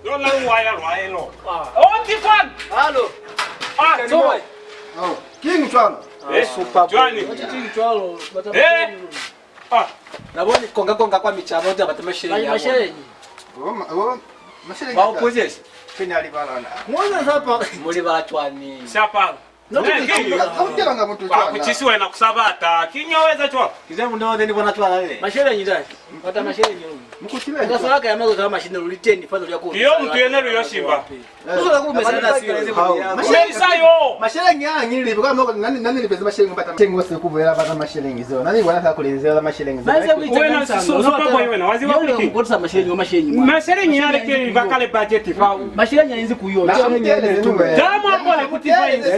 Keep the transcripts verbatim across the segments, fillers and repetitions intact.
Lona luwaya lwa elo. Ah. Oh, Tifani! Halo. Ah, Tifani. Au, kiñi cwalo? Eh, super boy. Cwani? Kiñi cwalo? Eh. Ah. Na boni konga konga kwa micaba uti bata masheleñi. Masheleñi. Oh, ma-, oh, masheleñi. Ba upuzesi. Pina libala na. Mwana sapa. Muli ba cwani? Sapa. Ba ku cisi wena ku sa bata. Kiñi weza cwalo? Kize muno ne ni bona cwalo le. Masheleñi ndai. Bata masheleñi. Mukutile. Ka sala ka ya mazo za mashine luli teni fa luli ya ku. Iyo mutu yene lu yo shimba. Ku sala ku mesa na siyo. Masheleñi sa yo. Masheleñi a ngi libi kwa moko nani, nani libezi masheleñi bata. Tengo se ku bela bata masheleñi zeo. Nani wala sa ku lezela masheleñi zeo. Wena si so, so pa boy wena. Wazi wa ku kutisa masheleñi, masheleñi. Masheleñi ya leke ba kale budget fa. Masheleñi a inzi ku yo. Damu akole kuti fa inzi.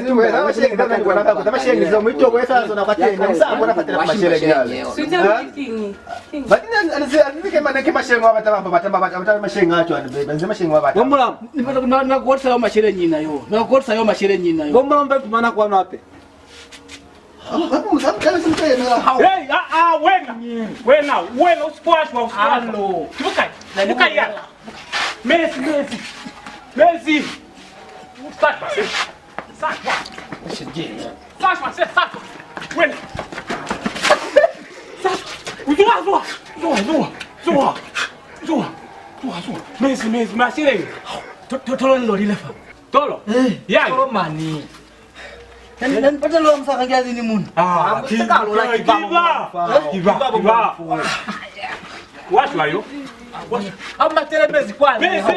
Bo mulamu, na, na kotisa yo masheleñi na yo. Na kotisa yo masheleñi na yo. Bo mulamu, ba ipumana kwanu hape. Hey, ah, ah, wena. Wena, wena, usikwashwa, usikwashwa. Alo. Buka, buka ya. Mezi, mezi. Mezi. Satwa, se. Satwa. Satwa, se, satwa. Wena. Satwa. Zuwa, zuwa. Zuwa, zuwa. Zuwa. Zuwa, zuwa, zuwa. Mezi, mezi, masheleñi. To-, to-, tolo ni lolile fa. Tolo? Eh, yani? Tolo mani. Nani, nani patelo wa musaka ngiazi ni muna. Ah, ki-, kiba. Kiba, kiba, kiba. Watu ayo. Watu. Au matelemezi kwani. Mezi.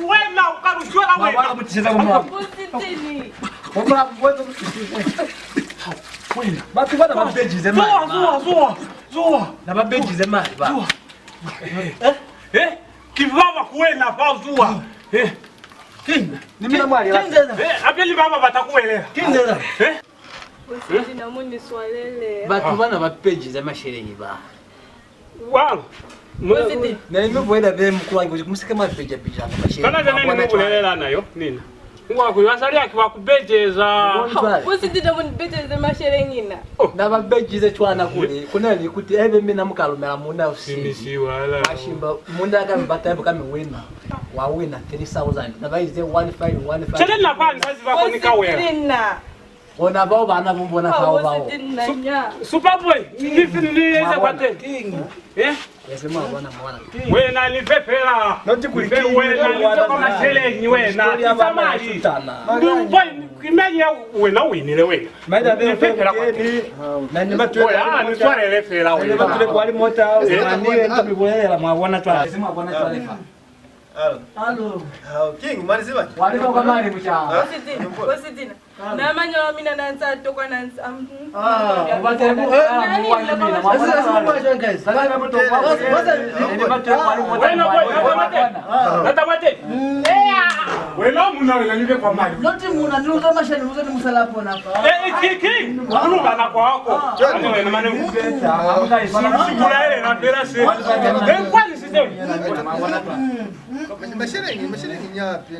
Wena ukaluzwela wena. Mabaka mutiseza kwa mama. Kusitini. Mama, mwezo. Wena. Batu bana babejize mali. Zuwa, zuwa, zuwa, zuwa. Na babejize mali ba. Zuwa. Eh? Eh? Ki baba ku wena fa zuwa. Eh? King, ni mina mwali la. Eh, ape ni baba bata ku welela. King zela. Eh? Usiti na muni swalele. Batu bana babejize masheleñi ba. Walo. Usiti. Na imi boela be mukulu wangu kuti musike mabeja beja masheleñi. Kana zene ni mubulelela nayo nina. Ngwa ku basali aki ba ku bejeza. Usiti na muni bejeze masheleñi na. Oh. Na babejize cwana kuli kuna ni kuti ebe mina mukalumela muna usiti. Mashimba munda ka mbata ka miwina. Wa wina three thousand. Na ba ize one five, one five. Chele na kwa nsazi ba koni ka wela. Bona bao bana bo bona bao bao. Superboy, ni, ni eza kwa teni. Eh? Yes, mwa bona, mwa bona. Wena ni fe fela. Noti kuli wena ni fe kwa masheleñi wena. Isa mali. Boy, kimenya wena winile wena. Ni fe fela kwa teni. Na ni batwe. Oya, ni swalele fela wena. Ni batwe kwa limota, ni ento mi bolela mwa bona twa. Yes, mwa bona twa lefa. Alo. Alo. Alo, King, mwa ni ziba? Wa lifa kwa mali, mucaha. Bosi Tina, Bosi Tina. Na manyalo a mina na nsa tokwa na nsa, am, mm. Ah, u batela ku, eh, mu wa ni mina, mwa bona. Sasa, sasa, guys. Sasa, na mutokwa. Wena, wena, wena. Tata Mate. Wena muna wena ni be kwa mali. Not muna, ni uza mashani, uza ni musala pona fa. Eh, eh, King, King. Kulu bana kwako. Mane wena, mane. Sibulaele na fela se. Kwani Masheleñi, masheleñi nyapi?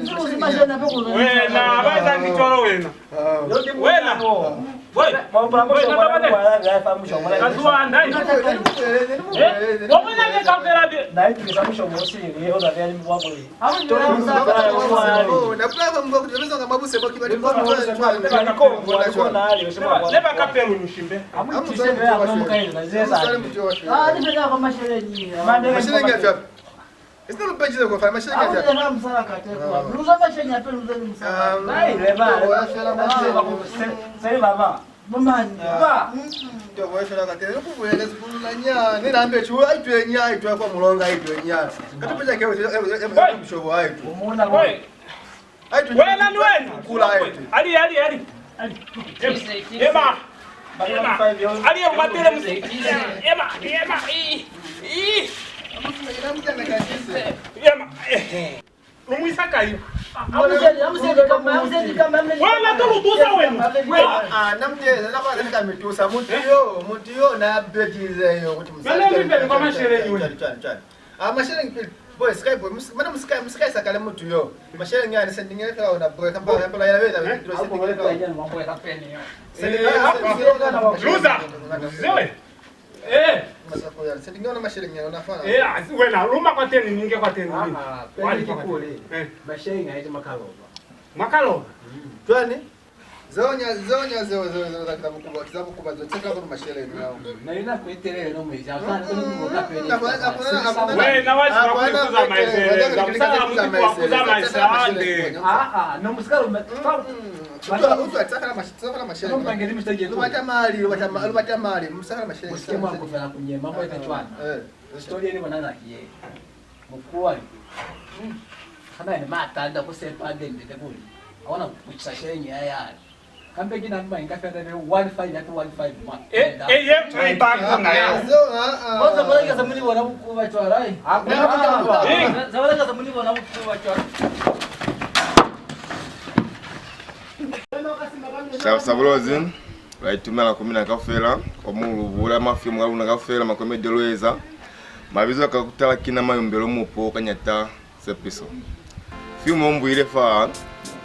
Wena, ba eza ngi cwalo wena. Wena. Wena, ba bate. Ka zuwa ndai. Eh, wa bona ke ka fela be. Ne ba ka pelu nushimbe. Ah, ni fela kwa masheleñi. Masheleñi nyapi? Isi lu pejile kwa fa masheleñi a fela. Amu ya musala kate kwa. Luza masheleñi ape luza ni musala. Ai, le ba, le ba fela masheleñi. Se, se baba. Bomani. Ba. To kwa fela kate. Ku bwele sikulu na nya. Ni nambe chu ai twe nya, ai twe kwa mulonga, ai twe nya. Kati peja ke, e, e, e, e, mshobo ai twe. Umona boy. Wena ni wena. Kula eti. Ali, ali, ali. Ali. Ema. Ema. Ali, ema, tele mse. Ema, ema. Ii. Ii. Ema. Eh. Lumwisa kai? Amuseni, amuseni kama, amuseni kama, amuseni. Wena to lutusa wena. Ah, namjeza na kwa ka mitusa mutu yo, mutu yo na bejize yo kuti musali. Nani ni kwa masheleñi wena. Ah, masheleñi pili. Boy, Sky boy, mus-, mana musika, musika isa kale mutu yo. Masheleñi yani sendingele fela ona boy, kapa, kapa la yela wela, sendingele fela. Luza. Zewe. Eh. Masako ya, se ndinga ona mashelenyana ona fana. Eh, asi wena, luma kwateni, ninge kwateni. Ah, ah, pele kikule. Eh. Mashelenyana eti makaloba. Makaloba? Mm. Twani? Zonya, zonya, zeo, zeo, zeo, za, za bukuba, za bukuba, zeo, tseka kuri mashelenyana yao. Na yona kuetelele no mwezi, afana kuri kuboka pele. Wena wa ziba kuli ku zamaisa, musala mutu wa ku zamaisa hande. Ah, ah, no musika luma. Utwa, utwa, tsaka la mash-, tsaka la mashelenyana. Lu bata mali, lu bata ma-, lu bata mali, musaka la mashelenyana. Musike mwa kufela kunyema, mwete cwana. Eh. Story ni bona na ye. Mukuwa ni. Kana ni matanda ku sepa ndende kuli. Aona kuchisa shenyi ya yale. Kambe kina mma inga fela ne one five ya one five ma. Eh, eh, ye tu ibangu na yo. Zo, ah, ah. Boza bola ka zamuni bona bukuba cwala, eh. Hakuna. Za bola ka zamuni bona bukuba cwala. Sa, sa Bulozi, lwa itumela ku mina kaufela, kwa mu lu bula mafilimu a luna kaufela, makomedi lu eza. Mabizo a ka ku tala ki na Mayumbelo Mupo ka nyata. Sepiso. Filimu o mbuile fa,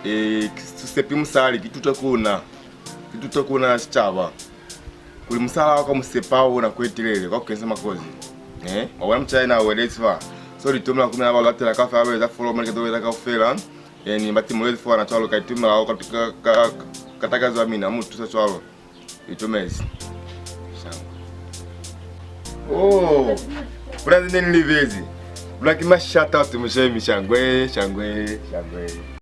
eh, ki Sepi musali, ki tuto ku na, ki tuto ku na sicaba. Kuli musala wa ka mu sepa ona ku etelele, kwa ku kenisa makozi. Eh, wa bona mucaina a welezi fa. So, li tomela ku mina ba lu latela kaufela, ba lu eza follow, mwa likezo lu eza kaufela. Eh, ni ba timulezi fa ona cwalo, ka itumela hao ka, ka, ka, ka takazo ya mina, mu tusa cwalo. Itumezi. Shangwe. Oh, pula zine ni libezi. Pula ki ma shout out mushemi, shangwe, shangwe, shangwe.